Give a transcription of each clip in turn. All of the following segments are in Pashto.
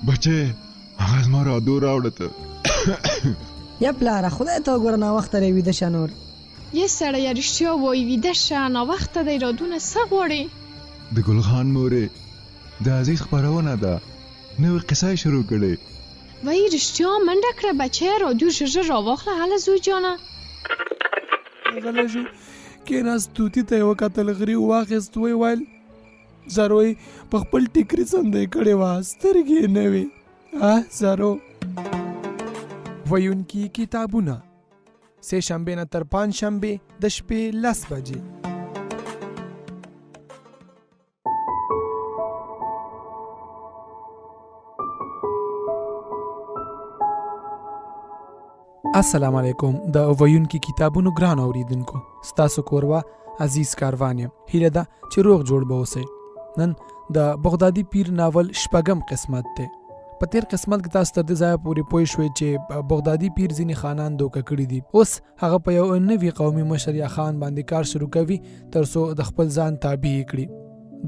بچې هغه زما رادو راوړه ته. یا پلاره خدای ته وګوره ناوخته دی ویده شه نور. یه سړیه رښتیا وایي ویده شه ناوخته دی رادونه څه غواړې؟ د ګل خان مورې د عزیز خپرونه ده نوې قصه یې شروع کړې. وایي رښتیا منډه کړه بچیه رادیو ژر ژر راواخله هله زوی جانه. غلی شو، کېناست، طوطي ته یې وکتل، غریو واخیست، ویې ویل. زرو یې په خپل ټیکري څنډۍ کړې وه، سترګې یې نه وې. اه زرو! ویونکي کتابونه سه شنبې نه تر پنج شنبې د شپې 10 بجې. السلام علیکم د ویونکي کتابونو ګران اوریدونکو، ستاسو کوربه عزیز کاروان یم. هیله ده چې روغ جوړ به اوسئ. نن د بغدادي پیر ناول شپږم قسمت دی. په تیر قسمت کې تاسو تر دې ځایه پورې پوه شوئ چې بغدادي پیر ځینې خانان دوکه کړي دي. اوس هغه په یو نوي قومي مشر یا خان باندې کار شروع کوي ترڅو د خپل ځان تابع کړي.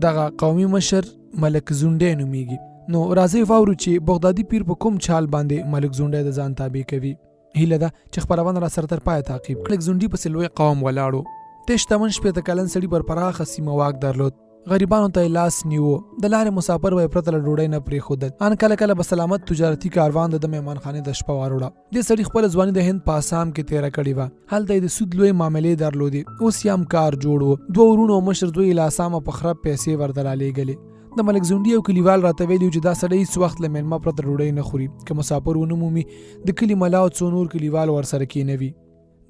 دغه قومي مشر ملک زونډی نومیږي. نو راځئ واورو چې بغدادي پیر په کوم چال باندې ملک زونډی د ځان تابع کوي. هیله ده چې خپرونه را سره تر پایه تعقیب کړئ. ملک زونډي پسې لوی قوم ولاړو. دې شتمن 60 کلن سړي پر پراخه سیمه واک درلود. غریبانو ته یې لاس نیوه، د لارې مسافر به یې پرته له ډوډۍ نه پرېښودل. ان کله کله به سلامت تجارتي کاروان د ده مهمانخانې ته شپه واروړه. دې سړي خپله ځواني د هند په آسام کې تېره کړې وه. هلته یې د سود لویې معاملې درلودې. اوس یې هم کار جوړ و. دوه وروڼو او مشر زوی یې له آسامه په خره پیسې ورته رالېږلې. د ملک زونډي یو کلیوال راته ویلي چې دا سړی هیڅ وخت له مېلمه پرته ډوډۍ نه خوري. که مسافر ونه مومي، د کلي ملا او څو نور کلیوال ورسره کېنوي.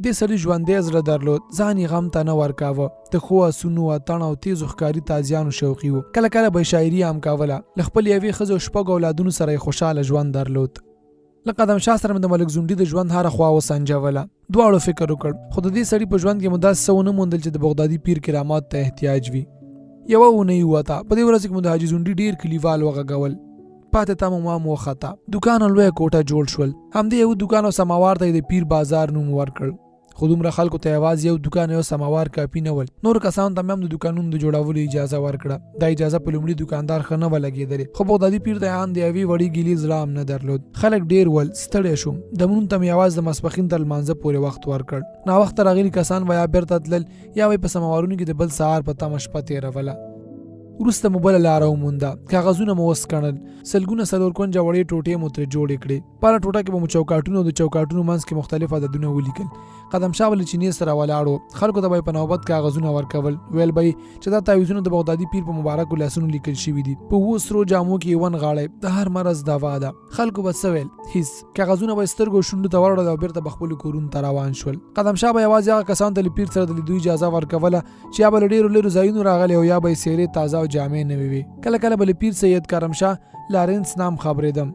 دې سړي ژوندی زړه درلود، ځان یې غم ته نه ورکاوه. د ښو اسونو، اتڼ او تېزو ښکاري تازیانو شوقي و. کله کله به یې شاعري هم کوله. له خپلې یوې ښځې او شپږو اولادونو سره یې خوشاله ژوند درلود. له قدم شاه سره مې د ملک زونډي د ژوند هره خوا وسنجوله. دواړو فکر وکړ، خو د دې سړي په ژوند کې مو داسې څه ونه موندل چې د بغدادي پیر کرامات ته احتیاج وي. یوه اونۍ ووته. په دې ورځ کې مو د حاجي زونډي ډېر کلیوال وغږول. پاتې تمه مو هم وخته. دوکان او لویه کوټه جوړ شول. همدې یوه دوکان او سماوار ته یې د پیر بازار نوم ورکړ. خو دومره خلکو ته یوازې یو دوکان یو سماوار کافي نه ول. نورو کسانو ته مې هم د دوکانونو د جوړولو اجازه ورکړه. دا اجازه په لومړي دوکاندار ښه نه وه لګېدلې، خو بغدادي پیر ته یې ان د یوې وړې ګیلې زړه هم نه درلود. خلک ډېر ول، ستړی شوم. دمونو ته مې یوازې د ماسپښین تر لمانځه پورې وخت ورکړ. ناوخته راغلي کسان به یا بېرته تلل یا به یې په سماوارونو کې د بل سهار په تمه شپه تېروله. وروسته مو بله لاره ومونده. کاغذونه مو وسکڼل. سلګونه څلور کونجه وړې ټوټې مو ترې جوړې کړې. په هره ټوټه کې به مو چوکاټونه او د چوکاټونو منځ کې مختلف عددونه ولیکل. قدم شاه به له چینې سره ولاړ و. خلکو ته به یې په نوبت کاغذونه ورکول. ویل به یې چې دا تعویذونه د بغدادي پیر په مبارکو لاسونو لیکل شوي دي. په اوو سرو جامو کې یې ونغاړئ، د هر مرض دوا ده. خلکو به څه ویل؟ هیڅ. کاغذونه به یې سترګو او شونډو ته وروړل او بېرته به خپلو کورونو ته روان شول. قدم شاه به یوازې هغه کسانو ته له پیر سره د لیدو اجازه ورکوله چې یا به له ډېرو لرو ځایونو راغلي او یا به یې څېرې تازه او جامې نوې وې. کله کله به له پیر سید کرم شاه لارنس نام خبرېدم.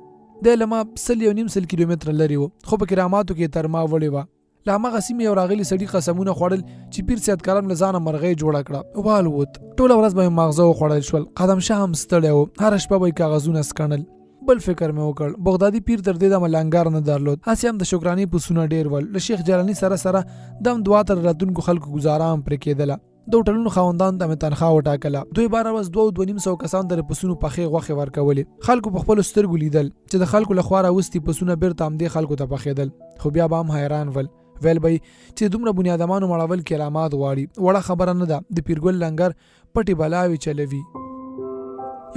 دی له ما سل یو نیم سل کیلومتره لرې و، خو په کراماتو کې یې تر ما وړې وه. له هماغه سیمې یو راغلي سړي قسمونه خوړل چې پیر سید کرم له ځانه مرغۍ جوړه کړه، والوت. ټوله ورځ به مې ماغزه وخوړل شول. قدم شاه هم ستړی و، هره شپه به یې کاغذونه سکڼل. بل فکر مې وکړ، بغدادي پیر تر دې دمه لنګر نه درلود، هسې هم د شکرانې پسونه ډېر ول. له شیخ جلاني سره سره دم دعا ته د راتلونکو خلکو ګزاره هم پرې کېدله. د هوټلونو خاوندانو ته مې تنخوا وټاکله. دوی به هره ورځ دوه او دوه نیم سوه کسانو ته د پسونو پخې غوښې ورکولې. خلکو په خپلو سترګو لیدل چې د خلکو له خوا راوستي پسونه بېرته همدې خلکو ته پخېدل، خو بیا به هم حیران ول. ویل به یې چې د دومره بنیادمانو مړول کرامات غواړي، وړه خبره نه ده، د پیرګل لنګر پټې بلاوې چلوي.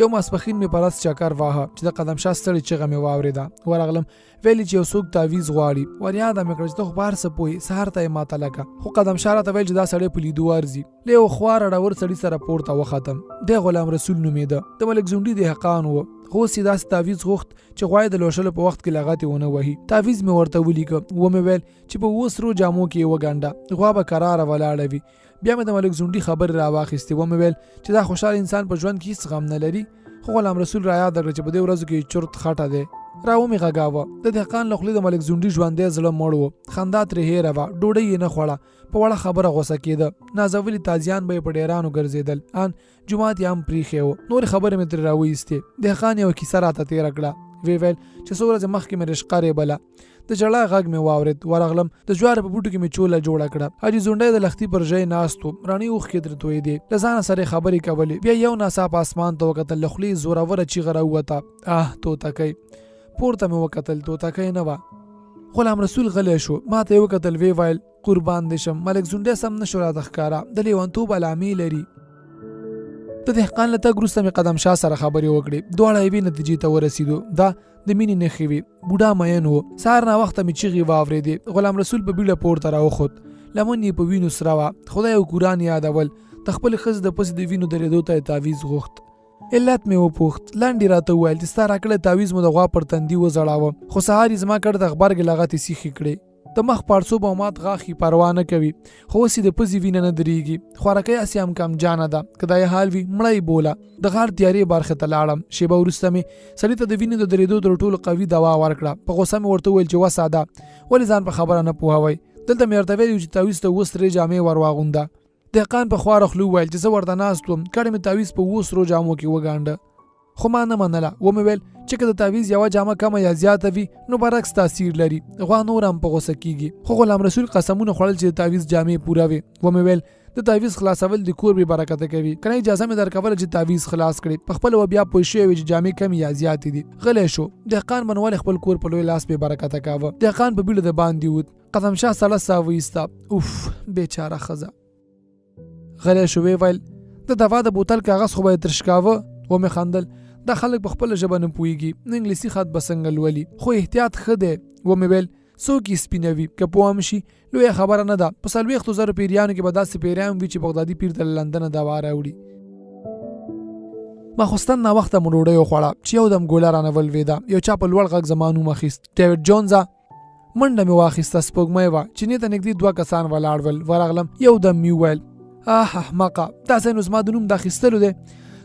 یو ماسپښین مې پر اس چکر واهه چې د قدم شاه ستړې چغه مې واورېده. ورغلم، ویل چې یو څوک تعویذ غواړي. وریاده مې کړه چې ته خو په هر څه پوه یې، سهار ته یې ماته لکه. خو قدم شاه راته ویل چې دا سړی په لیدو ارزي. له یو خوار اړور سړي سره پورته وختم. دی غلام رسول نومېده، د ملک زونډي دهقان و، خو اوس یې داسې تعویذ غوښت چې غوا یې د لوشلو په وخت کې لغتې ونه وهي. تعویذ مې ورته ولیکه، ومې ویل چې په اوو سرو جامو کې یې وګنډه، غوا به کراره ولاړه وي. بیا مې د ملک زونډي خبرې راواخیستې، ومې ویل چې دا خوشحال انسان په ژوند کې هیڅ غم نه لري. خو غلام رسول را یاد کړ چې په دې ورځو کې چرت خټه دی. را ومې غږاوه. د دهقان له خولې د ملک زونډي ژوندی زړه مړ و. خندا ترې هېره وه، ډوډۍ یې نه خوړه، په وړه خبره غوسه کېده. نازولي تازیان به یې په ډېرانو ګرځېدل، ان جومات یې هم پرېښی و. نورې خبرې مې ترې راوایستې. دهقان یوه کیسه راته تېره کړه. ویې ویل چې څو ورځې مخکې مې رشقه رېبله. د ژړا غږ مې واورېد. ورغلم، د جوارو په بوټو کې مې چوله جوړه کړه. حاجي ځونډی د لښتي پر ژۍ ناست و، رڼې اوښکې ترې تویېدې. له ځانه سره یې خبرې کولې. بیا یې یو ناڅاپه اسمان ته وکتل، له خولې یې زوروره چیغه راووته، اه توتکۍ! پورته مې وکتل، توتکۍ نه وه. غلام رسول غلی شو، ماته یې وکتل، ویې ویل، قربان دې شم، ملک ځونډی سم نه شو راته ښکاره، د لیونتوب علامې لري. د دهقان له تګ وروسته مې قدم شاه سره خبرې وکړې. دواړه یوې نتیجې ته ورسېدو، دا د مینې نښې وې. بوډا مین و. سهار ناوخته مې چیغې واورېدې. غلام رسول په بیړه پورته راوخوت. لمن یې په وینو سره وه. خدای او قرآن یادول. د خپلې ښځې د پسې د وینو درېدو ته یې تعویذ غوښت. علت مې وپوښت. لنډ یې راته وویل چې ستا راکړی تعویذ مو د غوا پر تندي وځړاوه، خو سهار یې زما کټ ته غبرګې لغتې سیخې کړې. د مخ پاړسوب او مات غاښ یې پروا نه کوي، خو اوس یې د پزې وینه نه درېږي. خوارکۍ هسې هم کم جانه ده، که دا یې حال وي مړه یې بوله. د غار تیارې برخې ته لاړم. شېبه وروسته مې سړي ته د وینې د درېدو تر ټولو قوي دوا ورکړه. په غوسه مې ورته وویل چې وساده، ولې ځان په خبره نه پوهوئ؟ دلته مې ورته ویلي وو چې تعویذ ته اووه سرې جامې ور واغونده. دهقان په خواره خوله وویل چې زه ورته ناست وم، کړی مې تعویذ په اوو سرو جامو کې وګانډه. خو ما نه منله. ومې ویل چې که د تعویذ یوه جامه کمه یا زیاته وي نو برعکس تاثیر لري، غوا نور هم په غوسه کیږي. خو غلام رسول قسمونه خوړل چې د تعویذ جامې پوره وې. ومې ویل د تعویذ خلاصول د کور بې برکته کوي، کنه اجازه مې درکوله چې تعویذ خلاص کړې، په خپله به بیا پوه شوی وې چې جامې کمې یا زیاتې دي. غلی شو. دهقان به نو ولې خپل کور په لوی لاس بې برکته کاوه؟ دهقان په بیړه د باندې ووت. قدم شاه سړه ساه وایسته، اوف بیچاره ښځه. غلی شو، ویې ویل د دوا د بوتل کاغذ خو به یې ترش کاوه. ومې خندل، دا خلک په خپله ژبه نه پوهېږي، نو انګلیسي خط به څنګه لولي؟ خو احتیاط ښه دی. ومې ویل څوک یې سپینوي؟ که پوه هم شي لویه خبره نه ده. په 40,000 زرو پیریانو کې به داسې پیریان وي چې بغدادي پیر ته له لندنه دوا راوړي. ماخوستن ناوخته مو ډوډۍ وخوړه چې یو دم ګوله رانه ولوېده. یو چا په لوړ غږ زما نوم اخیست، ډیویډ جونزه! منډه مې واخیسته، سپوږمۍ وه، چینې ته نږدې دوه کسان ولاړ ول. ورغلم، یو دم مې وویل، آه احمقه، دا ځای نو زما د نوم د اخیستلو دی.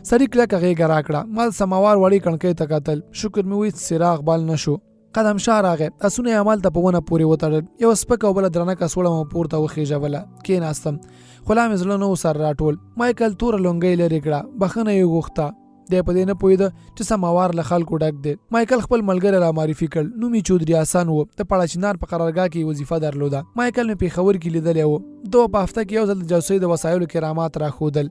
سړي کلکه غېږه راکړه. ما د سماوار وړې کڼکۍ ته کتل، شکر مې وایست څراغ بل نه شو. قدم شاه راغی، اسونه یې همالته په ونه پورې وتړل. یوه سپکه او بله درنه کڅوړه مو پورته وخېژوله. کېناستم، خو لا مې زړه نه و سره راټول. مایکل توره لونګۍ لرې کړه، بښنه یې وغوښته. دی په دې نه پوهېده چې سماوار له خلکو ډک دی. مایکل خپل ملګری را معرفي کړ، نوم یې چودري حسن و، د پاړاچنار په قرارګاه کې یې وظیفه درلوده. مایکل مې پېښور کې لیدلی و. ده په هفته کې یو ځل د جاسوسۍ د وسایلو کرامات راښودل.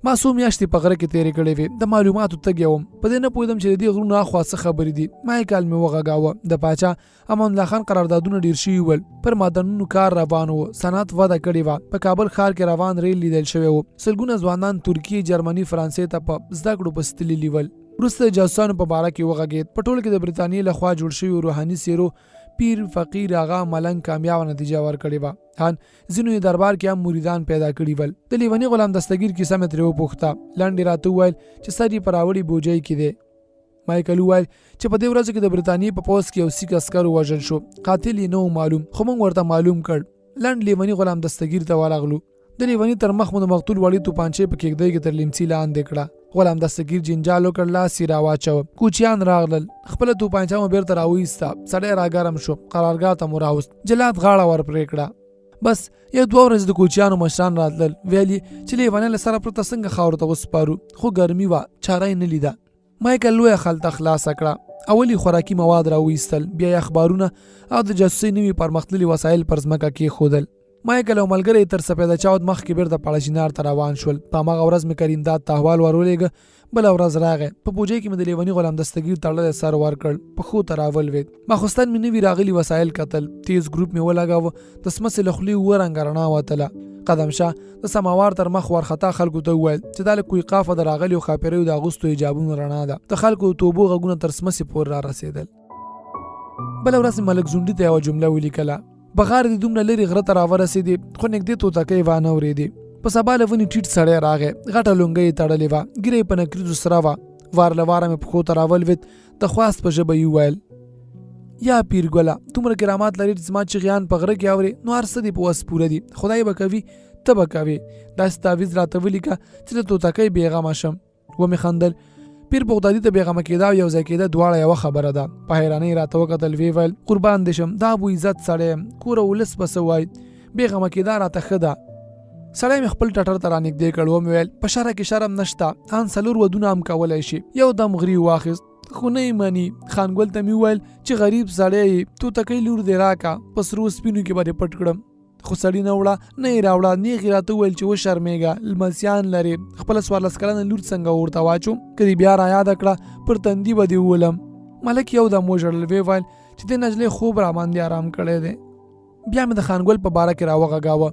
ما څو میاشتې په غره کې تېرې کړې وې، د معلوماتو تږی وم. په دې نه پوهېدم چې د دې غرونو اخوا څه خبرې دي. مایکل مې وغږاوه. د پاچا امان الله خان قراردادونه ډیر شوي ول، پر معدنونو کار روان و، صنعت وده کړې وه، په کابل ښار کې روان ریل لیدل شوی و، سلګونه ځوانان ترکیې، جرمني، فرانسې ته په زده کړو پسې تللي ول. وروسته د جاسوسانو په باره کې وغږېد. په ټوله کې د بریتانیې له خوا جوړ شویو روحاني څېرو پیر، فقیر، اغا، ملنګ کامیابه نتیجه ورکړې وه. هان ځینو یې دربار کې هم مریدان پیدا کړي ول. د لیوني غلام دستګیر کیسه مې ترې وپوښته. لنډ یې راته وویل چې سر یې په راوړې بوجۍ کې دی. مایکل وویل چې په دې ورځو کې د برېتانیې په پوځ کې یو سیک عسکر ووژل شو. قاتل یې نه و معلوم، خو موږ ورته معلوم کړ. لنډ لیوني غلام دستګیر ته ورغلو. د لیوني تر مخ مو د مقتول وړې توپانچې په کېږدۍ کې تر لیمڅي لاندې کړه. غلام دستګیر جنجال وکړ، لاس یې راواچوه. کوچیان راغلل، خپله توپانچه مو بېرته راوایسته. سړی راګرم شو، قرارګاه ته مو راوست. جلاد غاړه ور پرې کړه. بس یو دوه ورځې د کوچیانو مشران راتلل، ویل یې چې لیونی له سره پرته څنګه خاورو ته وسپارو، خو ګرمي وه، چاره یې نه لیده. مایکل لویه خلطه خلاصه کړه، اول یې خوراکي مواد راوایستل، بیا یې اخبارونه او د جاسوسۍ نوي پرمختللي وسایل پر ځمکه کېښودل. مایکل او ملګری یې تر سپېده چاود مخکې بېرته پاړهچنار ته روان شول. په هماغه ورځ مې کریم داد ته احوال ورولېږه. بله ورځ راغی، په بوجۍ کې مې د لیوني غلام دستګیر تړلی سر ورکړ، پښو ته راولوېد. ماخوستن مې نوي راغلي وسایل کتل، تیز ګروپ مې ولګاوه، د سمڅې له خولې اووه رنګه رڼا وتله. قدم شاه د سماوار تر مخ وارخطا خلکو ته وویل چې دا له کوی قافه د راغلیو ښاپېریو د اغوستو حجابونو رڼا ده. د خلکو د توبو غږونه تر سمڅې پورې را رسېدل. بله ورځ مې ملک ځونډي ته یوه جمله ولیکله، بغارې دې دومره لرې غره ته راورسېدې، خو نږدې توتکۍ وانه ورېدې. په سبا له ونې ټیټ سړی راغی، غټه لونګۍ یې تړلې وه، ږیره یې په نکریزو سره وه. وار له واره مې پښو ته راولوېد، د خواست په ژبه یې وویل، یا پیرګله، دومره کرامات لرې چې زما چغیان په غره کې اورې، نو هر څه دې په وس پوره دي. خدای به کوي، ته به کوې. داسې تعویذ راته ولیکه چې له توتکۍ بېغمه شم. ومې خندل. پیر بغدادي ته بېغمه کېده او یو ځای کېده دواړه یوه خبره ده. په حیرانۍ راته وکتل، ویې ویل، قربان دې شم، دا ابو عزت سړی یم، کور او ولس به څه وایي؟ بېغمه کېدا راته ښه ده. سړی مې خپل ټټر ته رانږدې کړ، ومې ویل، په شرع کې شرم نشته، ان څلور ودونه هم کولی شي. یو دم غري واخیست. خو نه یې مني. خانګل ته مې وویل چې غریب سړی یې، توتکۍ لور دې راکه، په سرو سپینو کې به دې پټ کړم. خو سړي نه وړه نه یې راوړه، نېغ یې راته وویل چې وشرمېږه، لمسیان لرې، خپله 14 کلنه لور څنګه ورته واچوم؟ که دې بیا رایاده کړه پر تندي به دې وولم. ملک یو دم وژړل، ویې ویل چې دې نجلۍ خوب راباندې آرام کړی دی. بیا مې د خانګل په باره کې راوغږاوه.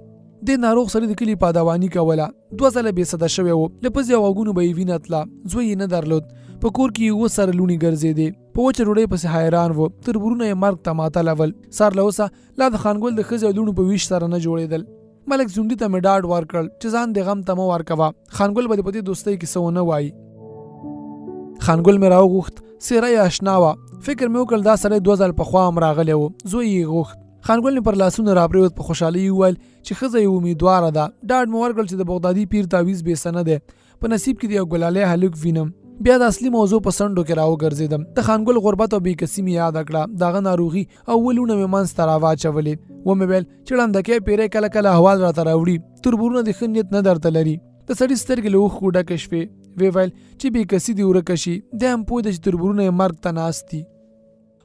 دې ناروغ سړي د کلي پادواني کوله، 2 ځله بې سده شوی و، له پزې او غوږونو به یې وینه تله، زوی یې نه درلود، په کور کې یې 7 سره لوڼې ګرځېدې، په وچه ډوډۍ پسې حیران و، تربورونه یې مرګ ته ماتلول. سار له اوسه لا د خانګل د ښځې او لوڼو په ویش سره نه جوړېدل. ملک ځونډي ته مې ډاډ ورکړ چې ځان دې غم ته مه ورکوه، خانګل به دې په دې دوستۍ کې څه ونه وایي. خانګل مې راوغوښت، څېره یې اشنا وه، فکر مې وکړ دا سړی 2 ځل پخوا هم راغلی و، زوی یې غوښت. خانګل مې پر لاسونو راپرېوت، په خوشحالۍ یې وویل چې ښځه یې امیدواره ده. ډاډ مې ورکړ چې د بغدادي پیر تعویذ بې څه نه دی، په نصیب کې د یو ګلالی هلک وینم. بیا د اصلي موضوع په څنډو کې راوګرځېدم. د خانګل غربت او بېکسي مې یاده کړه، د هغه ناروغي او ولونه مې منځ ته راواچولې. ومې ویل چې ړندکی پیری کله کله احوال راته راوړي، تربورونه د ښه نیت نه درته لري. د سړي سترګې له اوښکو ډکې شوې، ویې ویل چې بېکسي دې ورکه شي، دی هم پوه دی چې تربورونه یې مرګ ته ناست دي.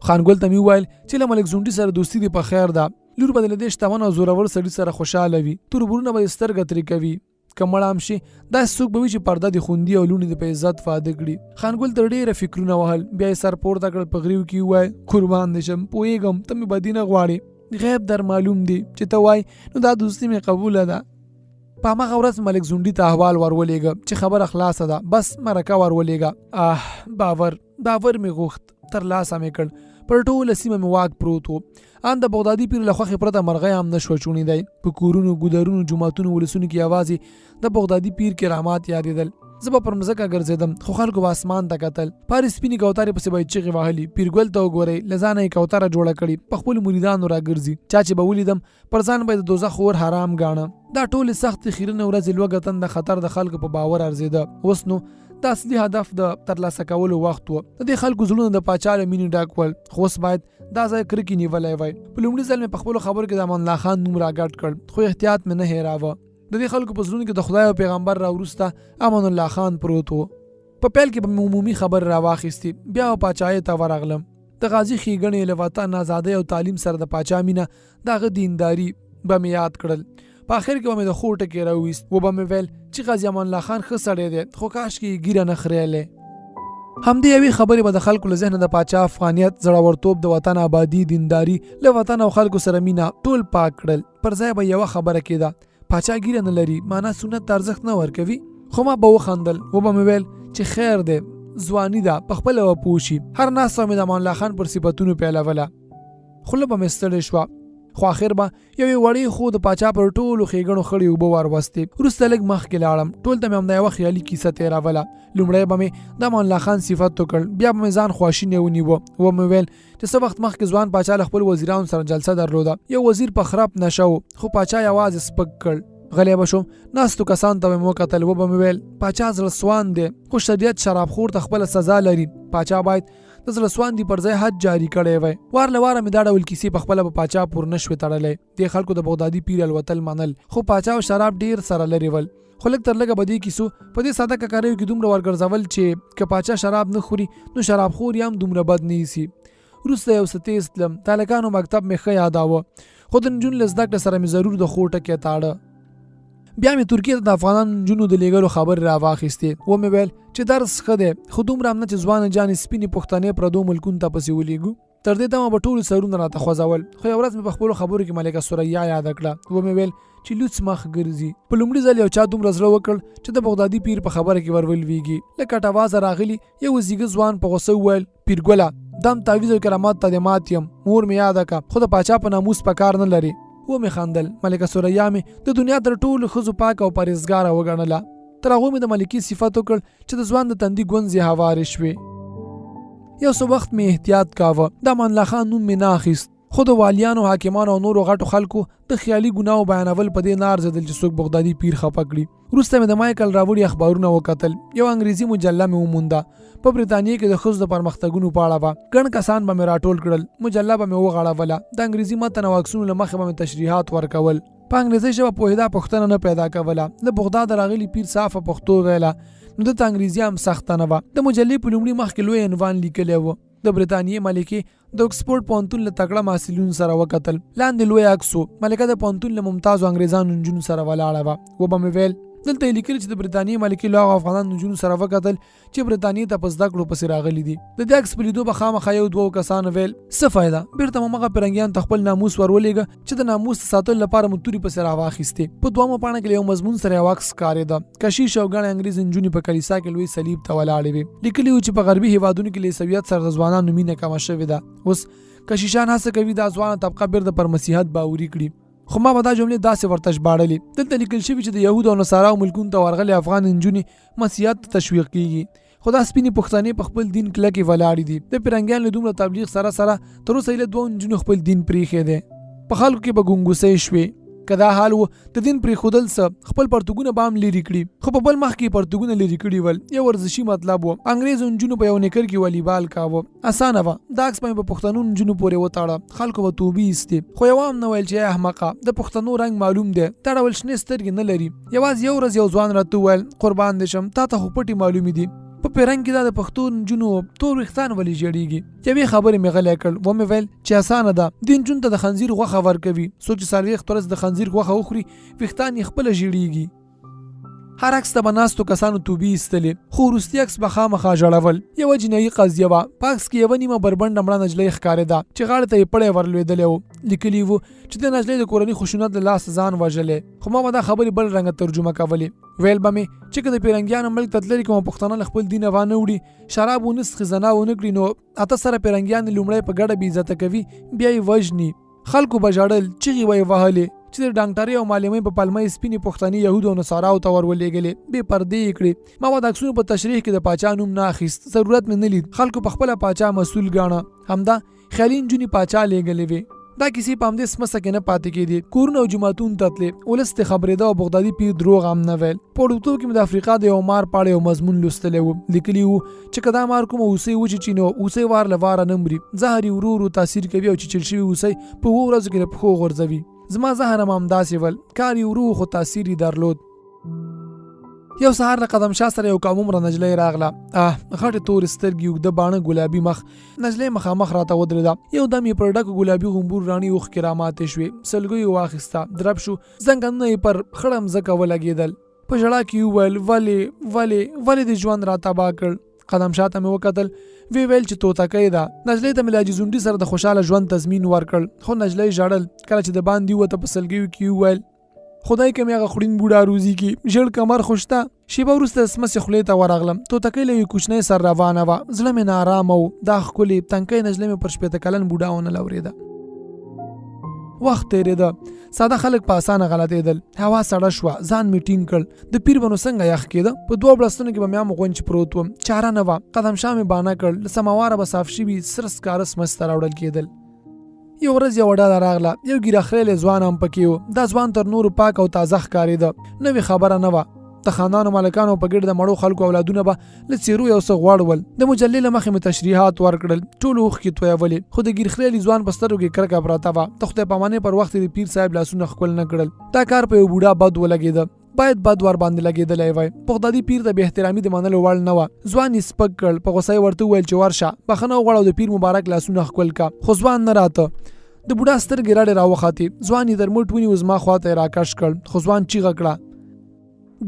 خانګل ته مې وویل چې له ملک ځونډي سره دوستي دې په خیر ده، لور به دې له دې شتمن او زورور سړي سره خوشحاله وي، تربورونه به دې سترګه ترې کوي، که مړه هم شي داسې څوک به وي چې پرده دې خوندي او لوڼې دې په عزت واده کړي. خانګل تر ډېره فکرونه وهل، بیا یې سر پورته کړ، په غریو کې وویل قربان دې شم، پوهېږم ته مې بدي نه غواړې، غیب در معلوم دی چې ته وای نو دا دوستي مې قبوله ده. په هماغه ورځ ملک ځونډي ته احوال ور ولېږه چې خبره خلاصه ده، بس مرکه ور ولېږه. آه باور باور مې غوښت، تر لاسه مې کړ. پر ټوله سیمه مې واک پروت و، ان د بغدادي پیر له خوښې پرته مرغۍ هم نه شوه چوڼېدای. په کورونو، ګودرونو، جوماتونو، ولسونو کې یوازې د بغدادي پیر کرامات یادېدل. زه به پر مځکه ګرځېدم، خو خلکو به اسمان ته کتل. په هرې سپینې کوترې پسې به یې چغې وهلې، پیرګل ته وګورئ، له ځانه یې کوتره جوړه کړې، په خپلو مریدانو راګرځي. چا چې به ولیدم پر ځان به یې د دوزخ اور حرام ګاڼه. دا ټولې سختې خیرنې ورځې لوږه تنده خطر د خلکو په باور ارزېده. اوس نو د اصلي هدف د ترلاسه کولو وخت و. د دې خلکو زړونه د پاچا له مینې ډک ول، خو اوس باید دا ځای کرکې نیولی وای. په لومړي ځل مې په خپلو خبرو کې د امان الله خان نوم راګډ کړ، خو احتیاط مې نه هېراوه. د دې خلکو په زړونو کې د خدای او پیغمبر را وروسته امان الله خان پروت و. په پیل کې به مې عمومي خبرې راواخیستې، بیا به پاچاهۍ ته ورغلم. د غازي ښېګڼې، له وطن، ازادۍ او تعلیم سره د پاچا مینه، د هغه دینداري به مې یاد کړل. په اخر کې به مې د خو ټکی راوویست، وبه مې ویل چې غازي امان الله خان ښه سړی دی، خو کاشکې یې ږیره نه خریلې. همدې یوې خبرې به د خلکو له ذهنه د پاچا افغانیت، زړورتوب، د وطن آبادي، دینداري، له وطن او خلکو سره مینه ټول پاک کړل. پر ځای به یوه خبره کېده، پاچا ږیره نه لري، معنا سنت ته ارزښت نه ورکوي. خو ما به وخندل، وبه مې ویل چې خیر دی، ځواني ده، په خپله به پوه شي. هر ناسته مې د امان الله خان پر صفتونو پیلوله، خوله به مې ستړې شوه، خو اخر به یوې وړې خو د پاچا پر ټولو ښېګڼو خړې اوبه ور وستې. وروسته لږ مخکې لاړم، ټول ته مې همدا یوه خیالي کیسه تېروله. لومړی به مې د امان الله خان صفت وکړ، بیا به مې ځان خواشینی ونیوه. ومې ویل چې څه وخت مخکې ځوان پاچا له خپلو وزیرانو سره جلسه درلوده، یو وزیر په خرپ نشه و، خو پاچا یوازې سپک کړ. غلی به شوم، ناستو کسانو ته به مې وکتل، وبه مې ویل پاچا زړه سوان دی، خو شریعت شرابخور ته خپله سزا لري، پاچا باید د زړه سواندي پر ځای حد جاري کړی وای. وار له واره مې دا ډول کیسې په خپله په پاچا پور نه شوې تړلی. دې خلکو د بغدادي پیر الوتل منل، خو پاچا او شراب ډېر سره لرې ول. خو لږ تر لږه به دې کیسو په دې ساده ککریو کې دومره ورګرځول چې که پاچا شراب نه خوري نو شرابخور یې هم دومره بد نه ایسي. وروسته یو څه تېز تلم، د هلکانو مکتب مې ښه یاداوه، خو د نجونو له زده کړې سره مې ضرور د خو ټکی تاړه. بیا مې ترکیې ته د افغانانو نجونو د لیږلو خبرې راواخیستې. ومې ویل چې درس ښه دی، خو دومره هم نه چې ځوانې جانې سپینې پښتنې پردو ملکونو ته پسې ولیږو. تر دې دمه به ټولو سرونه راته خوځول، خو یوه ورځ مې په خپلو خبرو کې ملکه ثریا یاده کړه. ومې ویل چې لوڅ مخ ګرځي. په لومړي ځل یو چا دومره زړه وکړ چې د بغدادي پیر په خبره کې ورولویږي. له کټوازه راغلي یوه زیږه ځوان په غوسه وویل، پیرګله، دم تعویذ او کرامات ته دې مات یم، مور مې یاده که، خو د پاچا په ناموس په کار نه لرې. ومې خندل. ملکه ثریا مې د دنیا تر ټولو ښځو پاکه او پرهېزګاره وګڼله. تر هغو مې د ملکې صفت وکړ چې د ځوان د تندي ګونځې هوارې شوې. یو څه وخت مې احتیاط کاوه، د امان الله خان نوم مې نه اخیست، خو د والیانو، حاکمانو او نورو غټو خلکو د خیالي ګناو بیانول په دې نه ارزېدل چې څوک بغدادي پیر خپه کړي. وروسته مې د مایکل راوړي اخبارونه وکتل. یوه انګریزي مجله مې ومونده، په بریتانیې کې د ښځو د پرمختګونو په اړه وه. ګڼ کسان به مې راټول کړل، مجله به مې وغړوله، د انګریزي متن او عکسونو له مخې به مې تشریحات ورکول. په انګریزي ژبه پوهېدا پوښتنه نه پیدا کوله. له بغداده راغلي پیر صافه پښتو ویله. نو ده ته انګریزي هم سخته نه وه. د مجلې په لومړي مخ کې لوی عنوان لیکلی و، د بریتانیې ملکې د اکسفورډ پوهنتون له تکړه محصلینو سره وکتل. لاندې لوی عکس و، ملکه د پوهنتون له ممتازو انګریزانو نجونو سره ولاړه وه. وبه مې ویل، دلته یې لیکلي چې د بریتانیې ملکې له هغو افغانانو نجونو سره وکتل چې بریتانیې ته په زده کړو پسې راغلي دي. د دې عکس په لیدو به خامخا یو دوو کسانو ویل، څه فایده، بیرته مو همغه پیرنګیانو ته خپل ناموس ور ولېږه چې د ناموس د ساتلو لپاره مو توري پسې راواخیستې. په دوهمه پاڼه کې له یو مضمون سره یو عکس ښکارېده. کشیش او ګڼې انګریزې نجونې په کلیسا کې لوی صلیب ته ولاړې وې. لیکلي وو چې په غربي هېوادونو کې له عیسویت سره د ځوانانو مینه کمه شوې ده. اوس کشیشان هڅه کوي دا ځوانه طبقه بیرته پر مسیحیت باوري کړي. خو ما به دا جملې داسې ورته ژباړلې، دلته لیکل شوي چې د یهودو او نصاراو ملکونو ته ورغلې افغان نجونې مسیحیت ته تشویق کیږي، خو دا سپینې پښتنې په خپل دین کلکې ولاړې دي. د پیرنګیانو له دومره تبلیغ سره سره تر اوسه یې له دوو نجونو خپل دین پریښی دی. په خلکو کې به ګنګوسۍ شوې. که دا حال و، د دین پریښودل څه، خپل پرتوګونه به هم لیرې کړي. خو په بل مخ کې یې پرتوګونه لیرې کړي ول. یو ورزشي مطلب و. انګریزو نجونو په یو نیکر کې والیبال کاوه. اسانه وه. دا عکس به مې په پښتنو نجونو پورې وتاړه، خلکو به توبې ایستې. خو یوه هم نه ویل چې ای احمقه، د پښتنو رنګ معلوم دی، دا ډول شنې سترګې نه لري. یوازې یو ورځ یو ځوان راته وویل، قربان دې شم، تا ته خو پټې معلومې دي. په پیرنګ کې دا د پښتو نجونو تور ویښتان ولې ژړیږي؟ یوې خبرې مې غلی کړ، ومې ویل چې اسانه ده، دې نجونو ته د خنزیر غوښه ورکوي، څوک چې 40 ورځې د خنزیر غوښه وخوري، ویښتان یې خپله ژیړیږي. هر عکس ته به ناستو کسانو توبې ایستلې، خو وروستي عکس به خامخا ژړول. یوه جنایي قضیه وه. په عکس کې یوه نیمه بربنډه مړه نجلۍ ښکارېده چې غاړې ته یې پړی ورلوېدلی و. لیکلي وو چې دې نجلۍ د کورني خشونت له لاسه ځان وژلی. خو ما به دا خبرې بل رنګه ترجمه کولې. ویل به مې چې که د پیرنګیانو ملک ته تللې کومه پښتنه له خپل دینه وانه وړي، شراب ونه څښي، زنا ونه کړي، نو 8 سره پیرنګیان یې لومړی په ګډه بې عزته کوي، بیا یې وژني. خلکو به ژړل، چیغې به یې وهلې چې د ډانکټرۍ او معلمۍ په پلمه یې سپینې پښتنې یهودو او نصاراو ته ور ولېږلې، بې پردې یې کړې. ما به د عکسونو په تشریح کې د پاچا نوم نه اخیست، ضرورت مې نه لید. خلکو په خپله پاچا مسول ګاڼه. همدا خیالي نجونې پاچا لېږلې وې. دا کیسې په همدې سمڅه کې نه پاتې کېدې، کورونو او جوماتونو ته تلې، ولس ترې خبرېده او بغدادي پیر دروغ هم نه ویل. په وړوکتوب کې مې د افریقا د یوه مار په اړه یو مضمون لوستلی و. لیکلي وو چې که دا مار کومه هوسۍ وچیچي نو هوسۍ وار له واره نه مري، زهر یې ورو ورو تاثیر کوي او چیچل شوې هوسۍ په اوو ورځو کې له پښو غورځوي. زما زهر هم همداسې ول، کار یې ورو و خو تاثیر یې درلود. یو سهار له قدم شاه سره یو کم عمره نجلۍ راغله. اه، غټې تورې سترګې، اوږده باڼه، ګلابي مخ. نجلۍ مخامخ راته ودرېده. یو دم یې پر ډکو ګلابي غومبور راڼې اوښکې راماتې شوې. سلګیو یې واخیسته، درب شو، زنګنونه یې پر خړه مځکه ولګېدل. په ژړا کې یې وویل، ولې، ولې، ولې دې ژوند را تباه کړ؟ قدم شاه ته مې وکتل، ویې ویل چې توتکۍ ده. نجلۍ ته مې له حاجي ځونډي سره د خوشاله ژوند تضمین ورکړ، خو نجلۍ ژړل. کله چې د باندې ووته، په سلګیو کې یې وویل، خدای که مې هغه خړین بوډا روزي کی، ژړ کمر خو شته. شېبه وروسته د سمڅې خولې ته ورغلم. توتکۍ له یوې کوچنۍ سره روانه وه. زړه مې ناارامه و. دا ښکلې تنکۍ نجلۍ مې پر 60 کلن بوډا ونه لورېده. وخت تېرېده. ساده خلک په اسانه غلطېدل. هوا سړه شوه. ځان مې ټینګ کړ. د پیر به نو څنګه یخ کېده؟ په دوو بړستنو کې به مې هم غونج پروت وم. چاره نه وه. قدم شاه مې بانه کړ. له سماواره به صاف شوي سره سکاره سمڅې ته راوړل کېدل. یو ورځ یوه ډله راغله. یو ږیره خریلی ځوان هم پکې و. دا ځوان تر نورو پاک او تازه ښکارېده. نوې خبره نه وه. د خانانو، ملکانو او په ګډه د مړو خلکو اولادونه به له څېرو یو څه غوړ ول. د مجلې له مخې مې تشریحات ورکړل. ټولو اوښکې تویولې، خو د ږیرخریلي ځوان په سترګو کې کرکه پرته وه. د خدای پامانۍ پر وخت یې د پیر صاحب لاسونه ښکل نه کړل. دا کار په یو بوډا بد ولګېده. باید بد ور باندې لګېدلی وای. بغدادي پیر ته بې احترامي د منلو وړ نه وه. ځوان یې سپک کړ، په غوسه یې ورته وویل چې ورشه، بخښنه وغواړه او د پیر مبارک لاسونه ښکل که. خو ځوان نه راته. د بوډا سترګې رډې راوختې. ځوان یې تر مټ ونیو، زما خواته یې راکش کړ. خو ځوان چیغه کړه،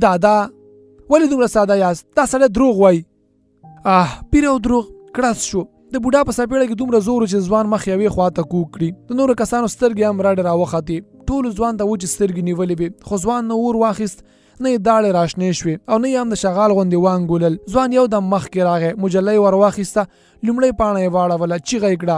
دادا ولې دومره ساده یاست؟ دا سړی دروغ وایي. اه، پیر او دروغ! کړس شو. د بوډا په څپېړه کې دومره زور و چې ځوان مخ یوې خوا ته کوږ کړي. د نورو کسانو سترګې هم رډې راوختې. ټولو ځوان ته وچې سترګې نیولې وې، خو ځوان نه اور واخیست، نه یې داړې راشنې شوې او نه یې هم د شغال غوندې وانګولل. ځوان یو دم مخکې راغی، مجله یې ور واخیسته، لومړۍ پاڼه یې واړوله، چیغه یې کړه.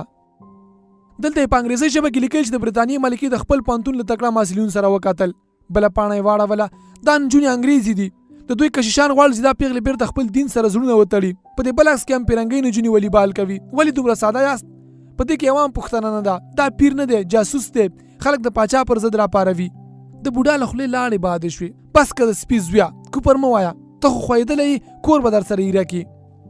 دلته یې په انګریزۍ ژبه کې لیکلي چې د بریتانیې ملکې د خپل پوهنتون له تکړه محصلینو سره وکتل. بله پاڼه یې واړوله، دا نجونې انګریزې دي، د دوی کشیشان غواړي چې دا پیغلې بیرته خپل دین سره زړونه وتړي. په دې بل عکس کې هم پیرنګۍ نجونې والیبال کوي. ولې دومره ساده یاست؟ په دې کې یوه هم پوښتنه نه ده. دا پیر نه دی، جاسوس دی، خلک د پاچا پر ضد راپاروي. د بوډا له خولې لاړې بادې شوې. بس که د سپي زویه، کوپر مه وایه، ته خو ښویېدلی یې، کور به درسره ایره کړي.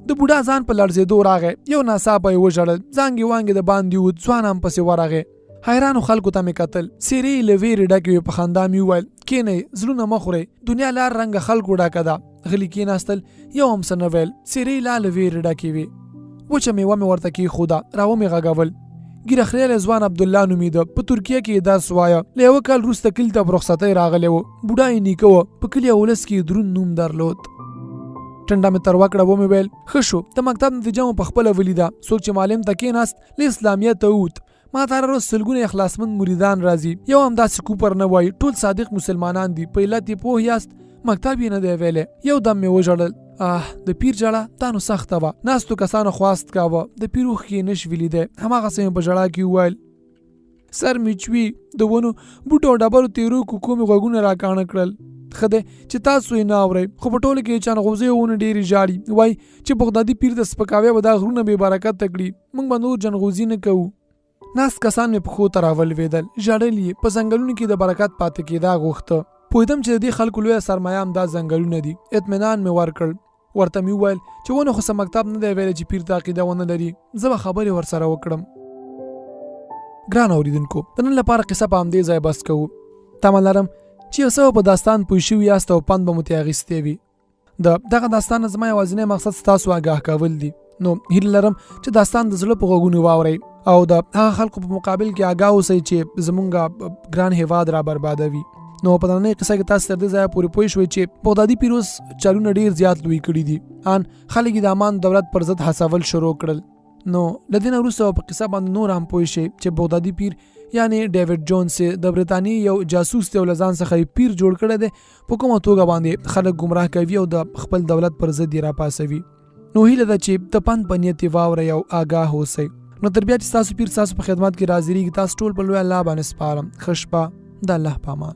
د بوډا ځان په لړزېدو راغی، یو ناڅاپه یې وژړل، ځانګې وانګې د باندې ووت، ځوان هم پسې ورغی. حیرانو خلکو ته مې کتل، څېرې یې له وېرې ډکې وې، په خندا مې وویل، کینئ، زړونه مه خورئ، دنیا له هر رنګه خلکو ډکه ده. غلي کیناستل، یو هم څه نه ویل، څېرې یې لا له وېرې ډکې وې. وچه مېوه مې ورته کېښوده، راومې غږول. ږیره خریلی ځوان عبدالله نومېده، په ترکیه کې یې درس وایه. له یوه کال وروسته کلي ته په رخصتۍ راغلی و. بوډا یې نیکه و، په کلي او ولس کې یې دروند نوم درلود. ټنډه مې تروه کړه، ومې ویل، ښه شو، د مکتب نتیجه مو په خپله ولیده. څوک چې معلم ته کېناست، له اسلامیته ووت. ما ته هره ورځ سلګونه اخلاصمند مریدان راځي، یو هم داسې کوپر نه وایي، ټول صادق مسلمانان دي، په علت یې پوه یاست، مکتب یې نه دی ویلی. یو دم مې وژړل. آه، د پیر ژړا دا نو سخته وه. ناستو کسانو خواست کاوه، د پیر اوښکې یې نه شوې لیدی. هماغسې مې په ژړا کې وویل، سر مې چوي، د ونو بوټو او ډبرو تیرو کوکو مې غوږونه راکاڼه کړل. ښه دی چې تاسو یې نه اورئ، خو په ټولو کې یې چنغوزیو ونې ډېرې ژاړي، وایي چې بغدادي پیر ته سپکاوی به دا غرونه بې برکته کړي، موږ به نور جنغوزي نه کوو. ناست کسان مې پښو ته راولوېدل، ژړل یې، په ځنګلونو کې د برکت پاتې کېدا غوښته. پوهېدم چې د دې خلکو لویه سرمایه همدا ځنګلونه دي. اطمینان مې ورکړ، ورته مې وویل چې ونو خو څه مکتب نه دی ویلی چې پیر ته عقیده ونه لري، زه به خبرې ورسره وکړم. ګران اوریدونکو، د نن لپاره قصه په همدې ځای بس کوو. تمه لرم چې یو څه به په داستان پوه شوي یاست او پند به مو ترې اخیستی وي. د دغه داستان نه زما یوازینی مقصد ستاسو آګاه کول دي. نو هیله لرم چې داستان د زړه په غوږونو واورئ او د هغه خلکو په مقابل کې آګاه اوسئ چې زمونږ ګران هیواد را بربادوي. نو په نننۍ قصه کې تاسو تر دې ځایه پورې پوه شوئ چې بغدادي پیر اوس چالونه ډیر زیات لوی کړي دي، ان خلک یې د امان دولت پر ضد هڅول شروع کړل. نو له دې نه وروسته په قصه باندې نور هم پوه شئ چې بغدادي پیر یعنی ډیویډ جونز چې د برېتانیې یو جاسوس دی او له ځان څخه یې پیر جوړ کړی دی، په کومه توګه باندې خلک ګمراه کوي او د خپل دولت پر ضد یې راپاڅوي. نو هیله ده چې د پند په نیت یې واورئ او آګاه اوسئ. نو تر بیا چې ستاسو پیر ستاسو په خدمت کې راضرېږي، تاسو ټول په لوی الله باندې سپارم. ښه شپه، د الله په امان.